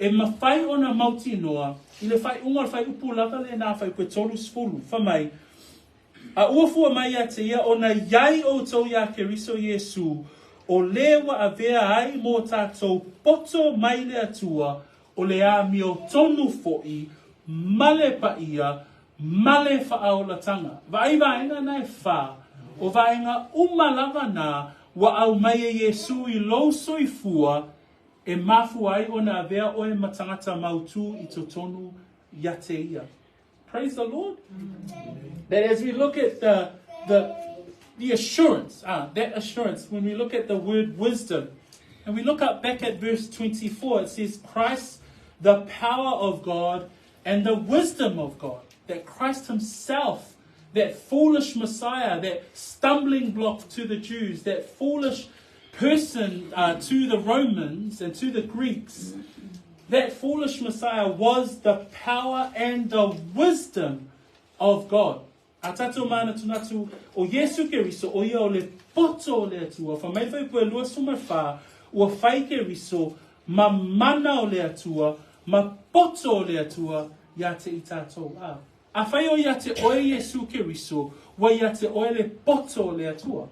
E mafai ona mautinoa, i le faaiuga o le faaiupu lava lenā faaiupu e 30, fai mai, A ua fua mai ia te ia ona iai outou iā Keriso Iesū, o lē ua avea ai mō tātou poto mai le Atua, o le āmiotonu foʻi, ma le paia, ma le faaolatanga. Vaai vaega na e whā, o vaega uma lava nā ua aumai e Iesū i lou soifua e mafua ai ona avea oe ma tagata mautū i totonu ia te ia. Praise the Lord. That as we look at the, the, the assurance, ah, that assurance, when we look at the word wisdom, and we look up back at verse 24, it says, Christ, the power of God and the wisdom of God. That Christ Himself, that foolish Messiah, that stumbling block to the Jews, that foolish person to the Romans and to the Greeks, that foolish Messiah was the power and the wisdom of God. A tātou mānatunatu o Iesu Keriso, o ia o le poto o le Atua, wha mai whai pue 24, ua whai Keriso, ma mana o le Atua, ma poto o le Atua, ia te i tātou. A, a whai o ia te oe Iesu Keriso, ua ia te oe le poto o le Atua.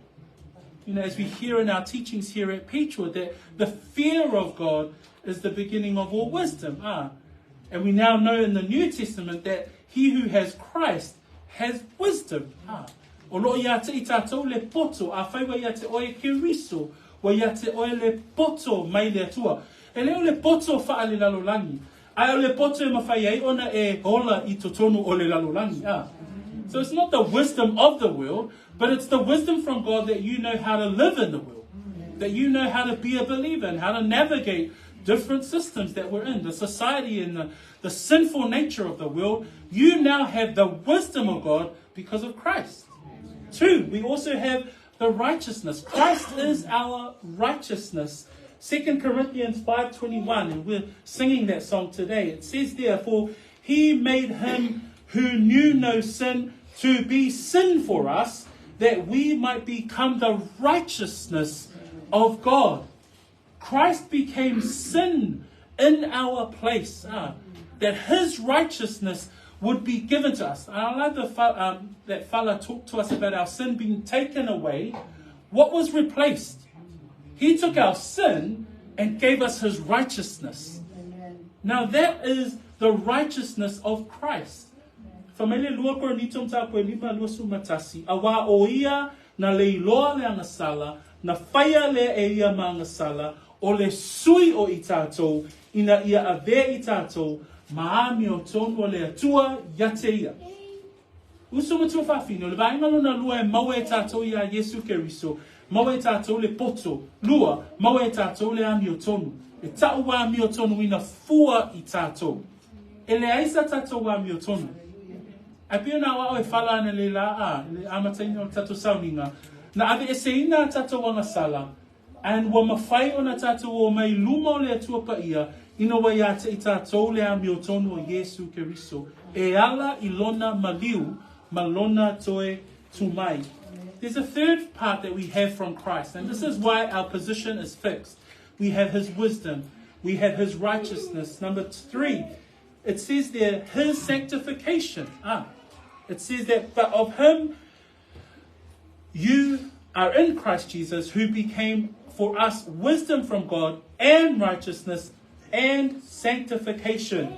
You know, as we hear in our teachings here at Peachwood, that the fear of God is the beginning of all wisdom. Ah, and we now know in the New Testament that he who has Christ has wisdom. Ah, o loo ia te i tātou le poto, a whaiwa ia te oe Keriso, ua ia te oe le poto mai le Atua. E le o le poto whaale lalolangi, ae o le poto e mawhai ai ona e ola i totonu o le lalolangi. Ah. So it's not the wisdom of the world, but it's the wisdom from God that you know how to live in the world. That you know how to be a believer and how to navigate different systems that we're in, the society and the, the sinful nature of the world. You now have the wisdom of God because of Christ. Two, we also have the righteousness. Christ is our righteousness. 2 Corinthians 5.21, and we're singing that song today. It says there, For he made him who knew no sin to be sin for us, that we might become the righteousness of God. Christ became sin in our place, ah, that his righteousness would be given to us. I love the, um, that Fala talked to us about our sin being taken away. What was replaced? He took our sin and gave us his righteousness. Amen. Now that is the righteousness of Christ. Famele lua Korinito mataupu e lima 21, auā o ia na leiloa le agasala, na faia lea e ia ma agasala, o le sui o i tatou, ina ia avea i tatou ma amiotonu a le Atua ia te ia. Uso matua fafine, o le vaega lona lua e maua e tatou iā Iesu Keriso, maua e tatou le poto, lua, maua e tatou le amiotonu. E ta'u āmiotonuina fua i tatou. E leai sa tatou amiotonu. Ae pei ona aoao e fala ana le la a, le amataina o le tatou sauniga, na aveeseina a tatou agasala, and ua mafai ona tatou o mai luma o le Atua Paia, ina ua ia te i tatou le amiotonu o Iesu Keriso, e ala i Lona maliu ma Lona toe tu mai. There's a third part that we have from Christ, and this is why our position is fixed. We have His wisdom. We have His righteousness. Number three, it says there, His sanctification. Ah, it says that, but of Him you are in Christ Jesus, who became for us wisdom from God and righteousness and sanctification.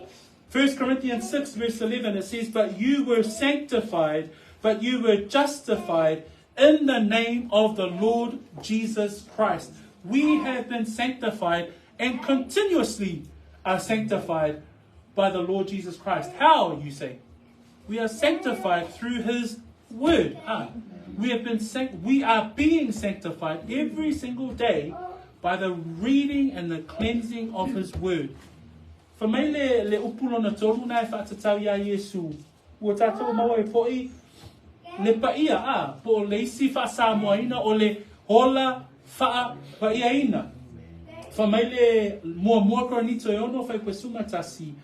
1 Corinthians 6, verse 11, it says, But you were sanctified, but you were justified in the name of the Lord Jesus Christ. We have been sanctified and continuously are sanctified by the Lord Jesus Christ. How, you say? We are sanctified through his word. Ah, we have been sanct- we are being sanctified every single day by the reading and the cleansing of his word. Fa mai le, le upu lona tolu na e whaatatau ia Iesu. Ua tatou maua ai fo'i le paia, a, po o le isi faasamoaina o le ola faapaiaina. Fai mai le Muamua Korinito e ono faipesuma tasi,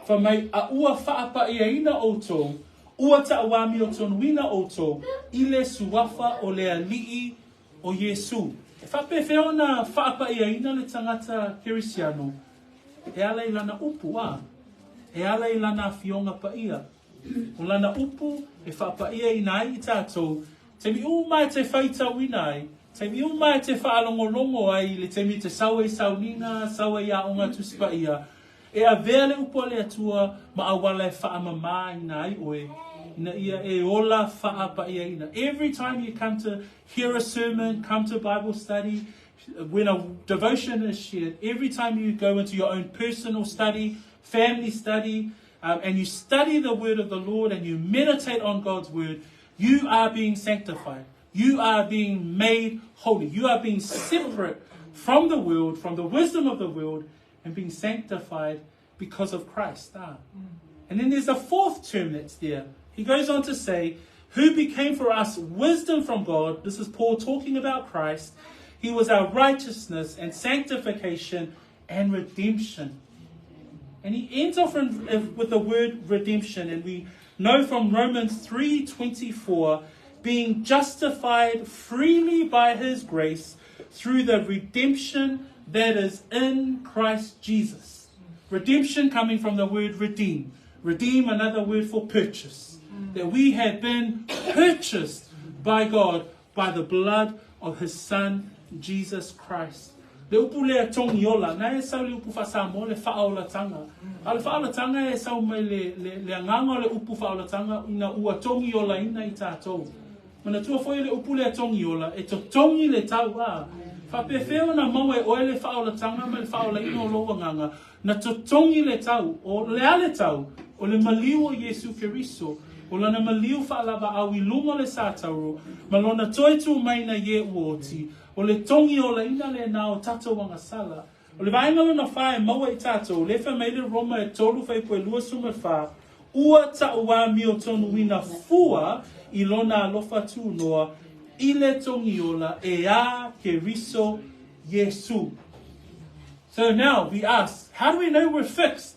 fai mai, A ua faapaiaina outou, ua taʻauamiotonuina outou i le suafa o le Alii o Iesu. E faapefea ona faapaiaina le tagata Kerisiano? E ala i lana upu, a. E ala i lana afioga paia. O lana upu e faapaiaina ai i tatou, taimi uma e te faitauina ai, taimi uma e te faalogologo ai i le taimi e te sau ai sauniga, sau ai aoga Tusi Paia, e avea le upu a le Atua ma auala e faamamāina ai oe, ina ia e ola faapaiaina. Every time you come to hear a sermon, come to Bible study, when a devotion is shared, every time you go into your own personal study, family study, um, and you study the word of the Lord and you meditate on God's word, you are being sanctified. You are being made holy. You are being separate from the world, from the wisdom of the world, and being sanctified because of Christ. Ah. And then there's a fourth term that's there. He goes on to say, Who became for us wisdom from God. This is Paul talking about Christ. He was our righteousness and sanctification and redemption. And he ends off in, with the word redemption, and we know from Romans 3:24, being justified freely by his grace through the redemption that is in Christ Jesus. Redemption coming from the word redeem. Redeem, another word for purchase. That we have been purchased by God by the blood of his Son, Jesus Christ. Le upu lea togiola, na e sau le upu faa-Samoa le faaolatanga. A o le faaolatanga e sau mai le, le, le agaga o le upu faaolatanga ina ua togiolaina i tatou. Manatua foi o le upu lea togiola, e totogi le tau, a. Faapefea ona maua e oe le faaolatanga ma le faaolaina o lou agaga, na totogi le tau, o le a le tau? O le maliu o Iesu Keriso. O lana maliu faalavaau i luga o le satauro, ma lona toe tu mai ina ie ua oti, o le togiolaina lenā o tatou agasala. O le vaega lona fa e maua i tatou, lea e fai mai le Roma e 3 fuaiupu e 24, Ua tauamiotonuina fua i lona alofa tunoa i le togiola e ā Keriso Iesu. So now we ask, how do we know we're fixed?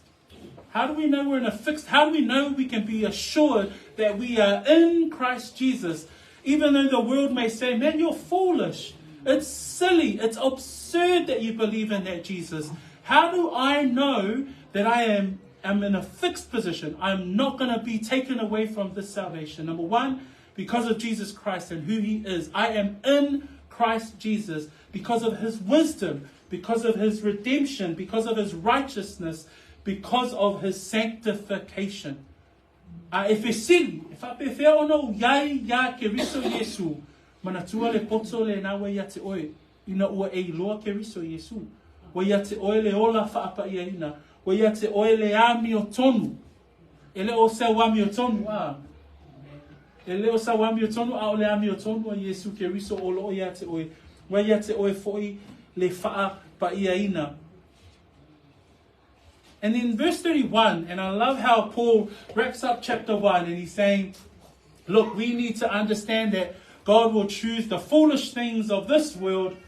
How do we know we're in a fixed? How do we know we can be assured that we are in Christ Jesus? Even though the world may say, man, you're foolish. It's silly. It's absurd that you believe in that Jesus. How do I know that I am, am in a fixed position? I'm not going to be taken away from this salvation. Number one, because of Jesus Christ and who he is. I am in Christ Jesus because of his wisdom, because of his redemption, because of his righteousness, because of his sanctification. A e fesili, e faapefea ona ou iai iā Keriso Iesu, manatua le poto lenā ua ia te oe, ina ua e iloa Keriso Iesu. Ua ia te oe le ola faapaiaina, ua ia te oe le amiotonu. E le o sau amiotonu, a. E le o sau amiotonu, a o le amiotonu a Iesu Keriso o loo ia te oe. Ua ia te oe foi le faapaiaina. And then verse 31, and I love how Paul wraps up chapter 1 and he's saying, look, we need to understand that God will choose the foolish things of this world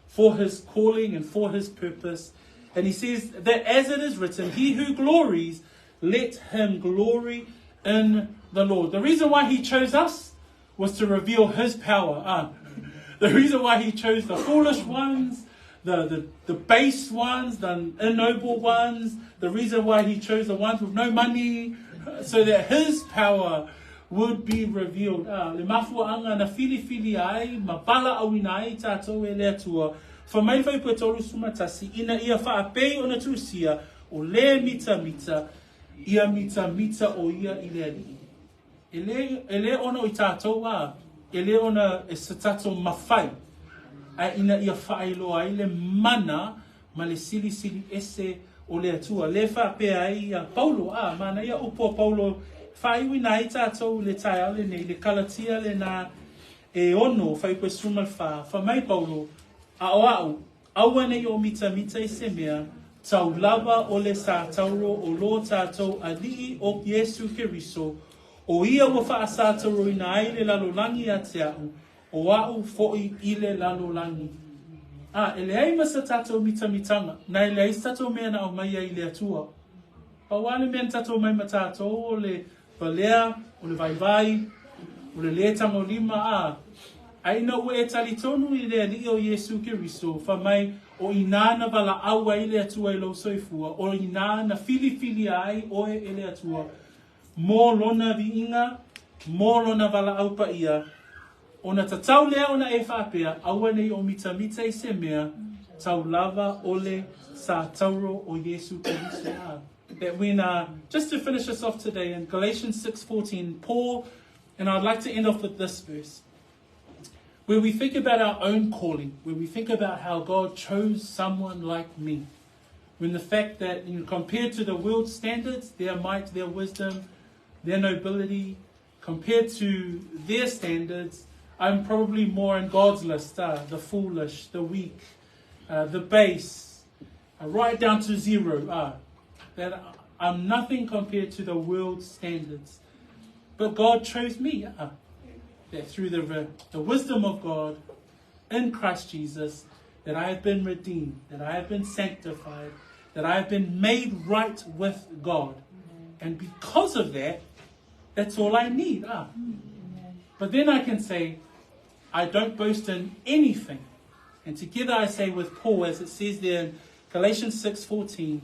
for his calling and for his purpose. And he says that as it is written, he who glories, let him glory in the Lord. The reason why he chose us was to reveal his power. The reason why he chose the foolish ones, the, the, the base ones, the ignoble ones, the reason why he chose the ones with no money, so that his power would be revealed. Le mafuaanga na filifili ai, ma valaauina ai tatou e le Atua, fai mai fuaiupu e 31, ina ia faapei ona tusia, o le mitamita, ia mitamita o ia i le Alii. E le, e le ona o i tatou a, e le ona e se tatou mafai, ae ina ia faailoa ai le mana ma le silisili ese o le Atua. Le faapea ai ia Paulo, a, manaia upu a Paulo faaiuina ai tatou i le taeao lenei, le Kalatia lenā e ono, fuaiupu e 14, fai mai Paulo, A o a'u, aua nei o mitamita i se mea, tau lava o le satauro o lo tatou Alii o Iesu Keriso, o ia ua faasatauroina ai le lalolagi ia te a'u, o a'u fo'i i le lalolagi. A, e leai ma sa tatou mitamitaga, na e leai se tatou mea na aumaia i le Atua. Pau lava le mea na tatou aumai ma tatou o le valea, o le vaivai, o le lē tagolima, a, a ina ua e talitonu i le Alii o Iesu Keriso, fai mai, o inā na valaau ai le Atua i lou soifua, o inā na filifilia ai oe e le Atua, mō Lona viiga, mō Lona valaau paia, ona tatau lea ona e faapea, aua nei o mitamita i se mea, tau lava o le satauro o Iesu Keriso. A. That when, just to finish us off today, in Galatians 6.14, Paul, and I'd like to end off with this verse, where we think about our own calling, where we think about how God chose someone like me, when the fact that, you know, compared to the world's standards, their might, their wisdom, their nobility, compared to their standards, I'm probably more in God's list, the foolish, the weak, the base, right down to zero. That I'm nothing compared to the world's standards. But God chose me, that through the, the wisdom of God in Christ Jesus, that I have been redeemed, that I have been sanctified, that I have been made right with God. And because of that, that's all I need. But then I can say, I don't boast in anything. And together I say with Paul, as it says there in Galatians 6:14,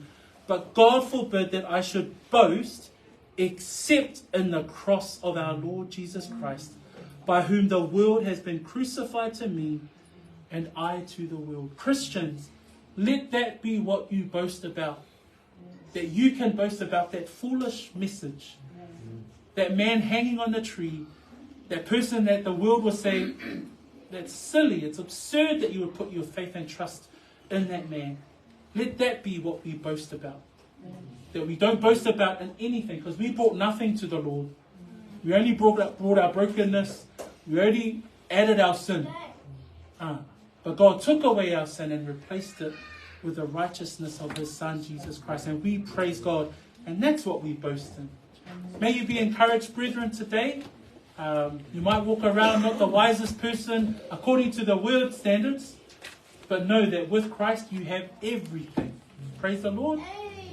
but God forbid that I should boast except in the cross of our Lord Jesus Christ, by whom the world has been crucified to me and I to the world. Christians, let that be what you boast about. That you can boast about that foolish message. That man hanging on the tree, that person that the world will say, that's silly, it's absurd that you would put your faith and trust in that man. Let that be what we boast about. That we don't boast about in anything, because we brought nothing to the Lord. We only brought, brought our brokenness. We only added our sin. But God took away our sin and replaced it with the righteousness of His Son, Jesus Christ. And we praise God. And that's what we boast in. May you be encouraged, brethren, today. You might walk around not the wisest person according to the world standards, but know that with Christ you have everything. Praise the Lord.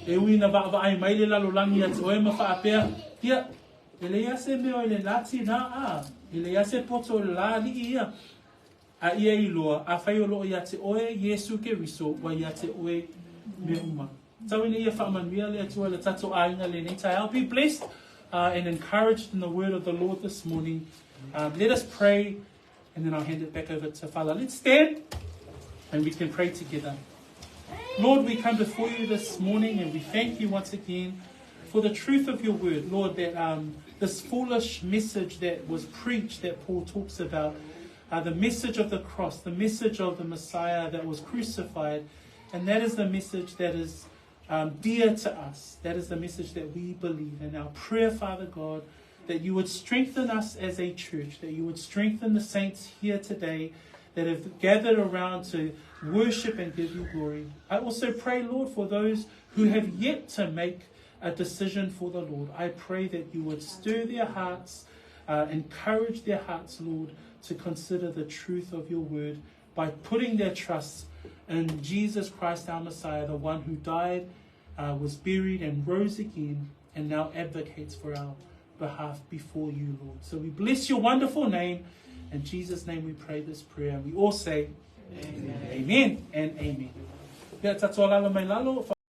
E ui na vaavaai mai le lalolagi ia te oe ma faapea, ia, e leai lava se mea o le lati na a, e leai lava se poto o le la alii ia. A ia iloa, afai o loo ia te oe Iesu Keriso, ua ia te oe mea uma. Tau ina ia faamanuia le Atua i le tatou aiga lenei taeao. Be blessed and encouraged in the word of the Lord this morning. Let us pray and then I'll hand it back over to Father. Let's stand and we can pray together. Lord, we come before you this morning and we thank you once again for the truth of your word, Lord, that this foolish message that was preached that Paul talks about, the message of the cross, the message of the Messiah that was crucified, and that is the message that is dear to us. That is the message that we believe. And our prayer, Father God, that you would strengthen us as a church, that you would strengthen the saints here today that have gathered around to worship and give you glory. I also pray, Lord, for those who have yet to make a decision for the Lord. I pray that you would stir their hearts, encourage their hearts, Lord, to consider the truth of your word by putting their trust in Jesus Christ, our Messiah, the one who died, was buried, and rose again, and now advocates for our behalf before you, Lord. So we bless your wonderful name. In Jesus' name we pray this prayer. And we all say, Amen, amen and amen. Ia, tatou alaala mai lalo.